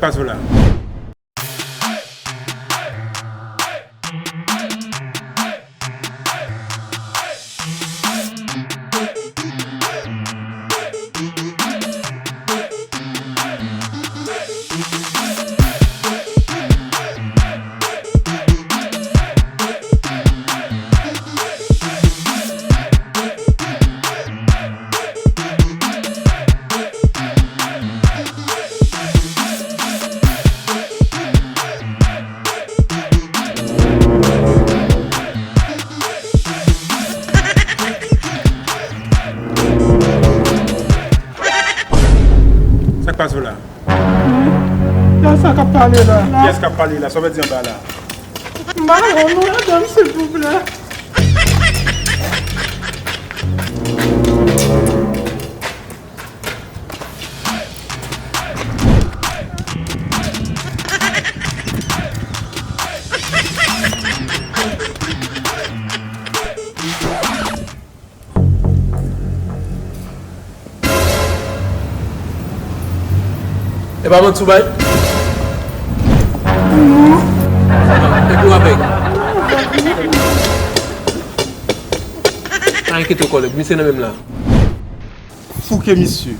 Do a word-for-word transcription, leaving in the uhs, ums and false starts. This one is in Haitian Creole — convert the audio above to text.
pase w la? Sa k pase w la? Hmm? Kiyès sa k ap pale la? Kiyès k ap pale la? Sa w pèdi anba la? M pa konn non, ede m silvouplè. E pa manti w bay? Non. Epi w avèg? Pa enkyete w kòlèg, misye nan menm la. Fouke misye.